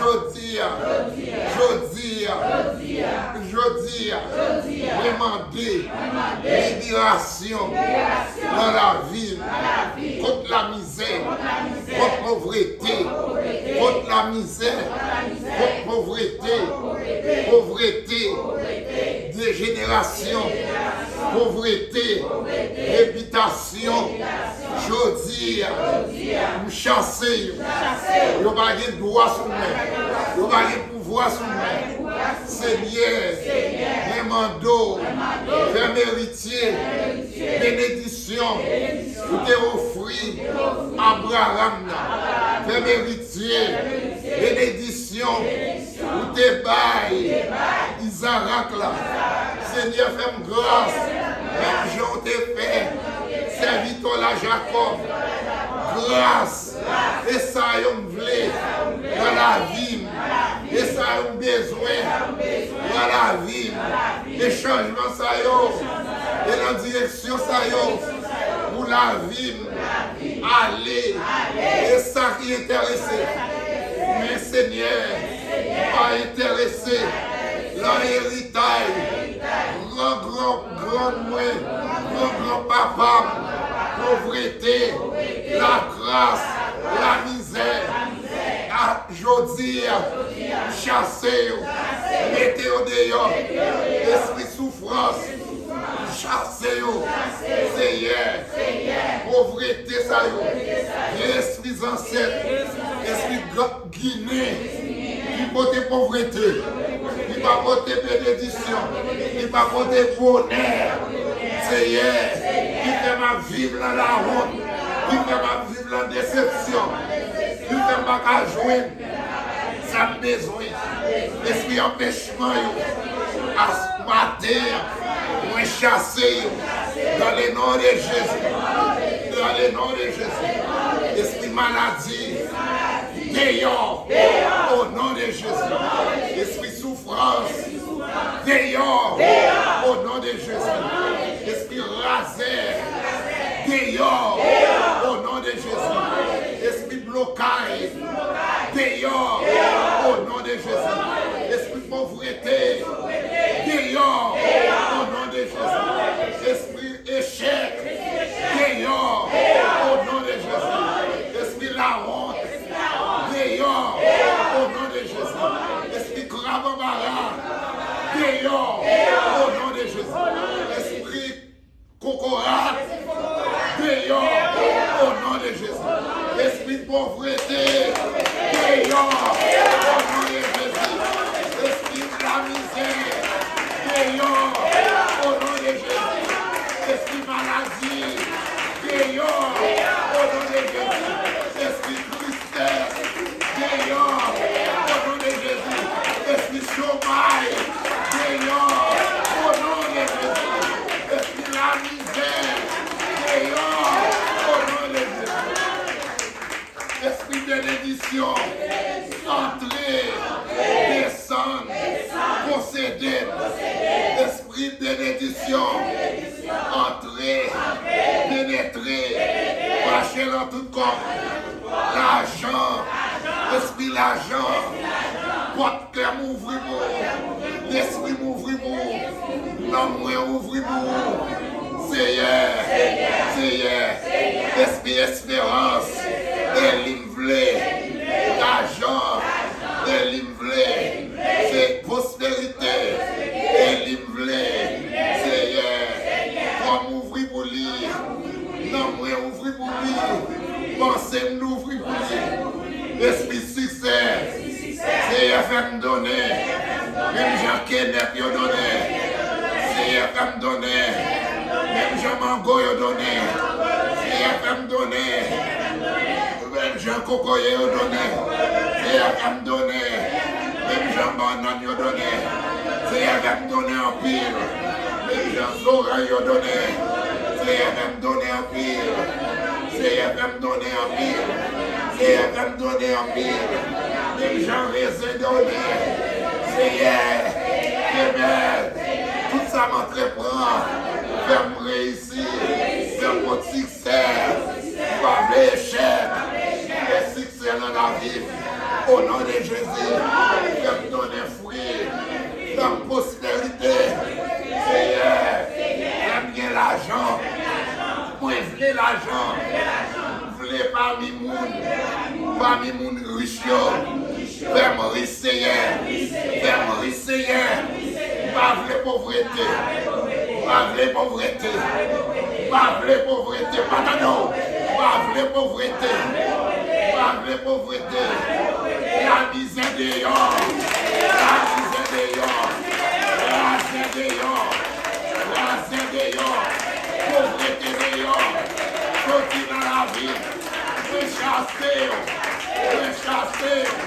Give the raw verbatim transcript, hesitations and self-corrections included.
Jodi a, jodi a, jodi a, mwen mande liberasyon nan lavi m kont lamizè, kont povrete, kont lamizè, kont povrete, povrete, dejenerasyon, povrete, evitasyon. Jodi a, m chase yo. Yo pa gen dwa sou mwen. Yo pa gen pouvwa sou mwen. Senyè, mwen mande w, fè m eritye benedisyon ou te ofri Abraram nan. Fè m eritye benedisyon ou te bay Izarak la. Senyè, fè m gras, menm jan w te fè sèvitè w la Jakòb. Gras, e sa yo m vle nan lavi m, e sa yo m bezwen nan lavi m, e chanjman sa yo, e nan direksyon sa yo pou lavi m ale. E sa ki enterese. Men Senyè, pa enterese nan eritay gran gran grann mwen, gran gran papa m, povrete, lakras, lamizè. A jodi a, chase yo, mete yo deyò. Espri soufrans, chase yo. Senyè, povrete sa yo, vye espri zansèt, espri ginen ki pote povrete, ki pa pote benedisyon, ki pa pote bonè. Senyè, ki fè m ap viv nan lawont, ki fè m ap viv nan desepsyon, ki fè m pa ka jwenn sa m bezwen. Espri anpechman yo, as maten an, mwen chase yo. Dans le nom de Jésus. Dans le nom de Jésus. Espri maladi, deyò. Au nom de Jésus. Espri soufrans, deyò. Au nom de Jésus. Espri razè, deyò. Au nom de Jésus. Espri blokay, deyò. Au nom de Jésus. Espri povrete, deyò. Au nom de Jésus. Espri echèk, deyò. Au nom de Jésus. Espri lawont, deyò. Au nom de Jésus. Espri krab anbara, deyò. Au nom de Jésus. Espri kokorat, deyò. Au nom de Jésus. Espri povrete, deyò. Au nom de Jésus. Espri lamizè, deyò. Au nom de Jésus. Espri maladi, deyò. Au nom de Jésus. Espri tristès, deyò. Au nom de Jésus. Espri chomay, deyò. Au nom de Jésus. Espri lamizè, deyò. Au nom de Jésus. Espri benedisyon, antre, desann, posede m. Espri benedisyon, antre, penetre, mache nan tout kò m. Lajan, espri lajan, pòt kè m ouvri pou ou, lespri m ouvri pou ou, nanm mwen ouvri pou ou. Seyè, Seyè, espri esperans, e li m vle, lajan, e li m vle, se pwosperite, e li m vle, Seyè, kò m ouvri pou li, nanm mwen ouvri pou li, panse m louvri pou li. Espri siksè, Seyè fè m donnen, menm jan Kenèp yo donnen. Seyè fè m donnen, menm jan mango yo donnen. Seyè fè m donnen, menm jan kokoye yo donnen. Seyè fè m donnen, menm jan bannann yo donnen. Seyè fè m donnen anpil, menm jan zorèy yo donnen. Seyè fè m donnen anpil. Seyè fè m donnen anpil. Seyè fè m donnen anpil, menm jan rezen donnen. Seyè, pèmèt tout sa m antreprann, fè m reyisi, fè m gon siksè. M pa vle echèk, men siksè nan lavi m. O non de Jezi, fè m donnen fwi nan posterite. Seyè, fè m gen lajan. Mwen vle lajan. M vle pami moun, pami moun rich yo. Fè m rich, Seyè. Fè m rich, Seyè. M pa vle povrete. M pa vle povrete. M pa vle povrete. Pa tande w. M pa vle povrete. M pa vle povrete. La mizè deyò. La mizè deyò. Razè deyò. Razè deyò. Povrete deyò. Soti nan lavi m. Mwen chase w. Mwen chase w.